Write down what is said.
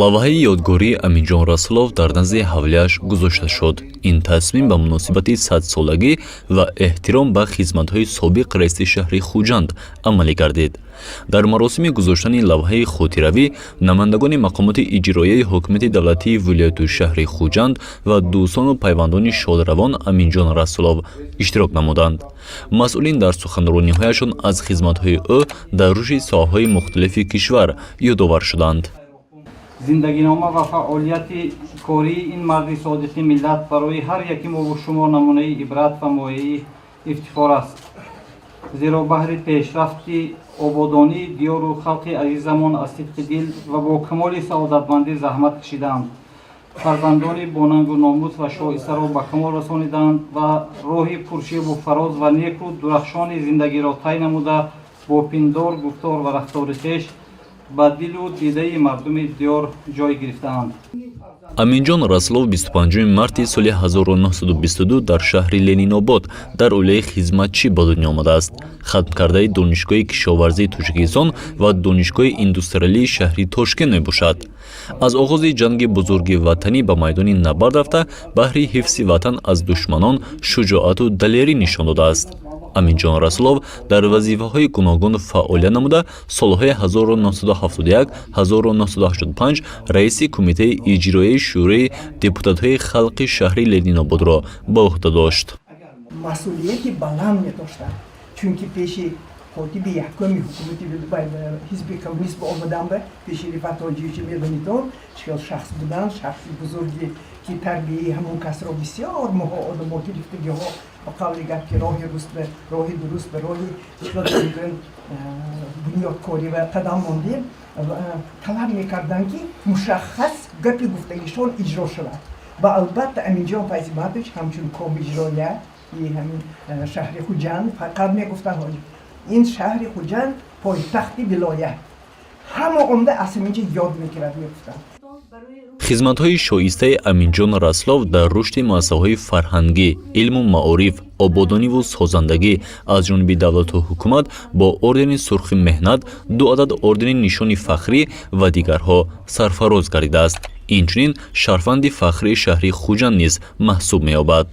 Лавҳаи ёдгории Аминҷон Расулов дар назди ҳавлияш гузошта шуд. Ин тасмим ба муносибати 100-солагӣ ва эҳтиром ба хизматҳои собиқ раиси шаҳри Хуҷанд амалӣ гардид. Дар маросими гузоштани лавҳаи хотиравӣ намояндагони мақомоти иҷроияи ҳукумати давлатии вилояту шаҳри Хуҷанд ва дӯстону пайвандони шодравон Аминҷон Расулов иштирок намуданд. Масъулин дар суханрониҳояшон аз хизматҳои ӯ дар рушди соҳаҳои мухталифи кишвар ёдовар шуданд. Зиндагинома ва фаъолияти кории ин марди содиқи миллат барои ҳар яки мову шумо намунаи ибрат ва мояи ифтихор аст, зеро баҳри пешрафти ободонии диёру халқи азизамон аз сидқи дил ва бо камоли саодатмандӣ заҳмат кашидаанд, фарзандони бонангу номус ва шоистаро ба камол расонидаанд ва роҳи пуршебу фароз ва неку дурахшони зиндагиро тай намуда, бо пиндор, гуфтор ва рафтори хеш ба дилу дидаи мардуми диёр ҷой гирифтаанд. Аминҷон Расулов 25 марти соли 1922 дар шаҳри Ленинобод дар оилаи хизматчӣ ба дунё омадааст. Хатмкардаи Донишгоҳи кишоварзии Тоҷикистон ва Донишгоҳи индустриалии шаҳри Тошкент мебошад. Аз оғози Ҷанги Бузурги Ватанӣ ба майдони набард рафта, баҳри ҳифзи ватан аз душманон шуҷоату далерӣ нишон додааст. Аминҷон Расулов дар вазифаҳои гуногун фаъолият намуда, солҳои 1971-1985 раиси Кумитаи иҷроияи Шӯрои депутатҳои халқи шаҳри Ленинободро ба ӯҳда дошт. Масъулияти баланд медоштанд, чунки пеши котиби якуми ҳукумати ҳизби коммунист ба омадан, ба пеши Рифат Ҳоҷиевичи медонитон, чӣ хел шахс будан, шахси бузурге, ки тарбияи ҳамон касро бисёр моҳо одамо гирифтагиҳо, ба қавли гап, ки роҳи руст ба роҳи дуруст, ба роҳи, чӣ хел мегӯянд, бунёдкорӣ ва қадам мондем, талаб мекарданд, ки мушаххас гапи гуфтагишон иҷро шавад. Ва албатта, Аминҷон Файзиматович ҳамчун комиҷроя ҳамин шаҳри Хуҷанд фақат мегуфтанд: «Ин шаҳри Хуҷанд пойтахти вилоят, ҳама омда аз ҳаминҷа ёд мегирад», мегуфтанд. Хизматҳои шоистаи Аминҷон Расулов дар рушди муассисаҳои фарҳангӣ, илму маориф, ободониву созандагӣ аз ҷониби давлату ҳукумат бо ордени Сурхи Меҳнат, ду адад ордени Нишони Фахрӣ ва дигарҳо сарфароз гардидааст. Инчунин шаҳрванди фахрии шаҳри Хуҷанд низ маҳсуб меёбад.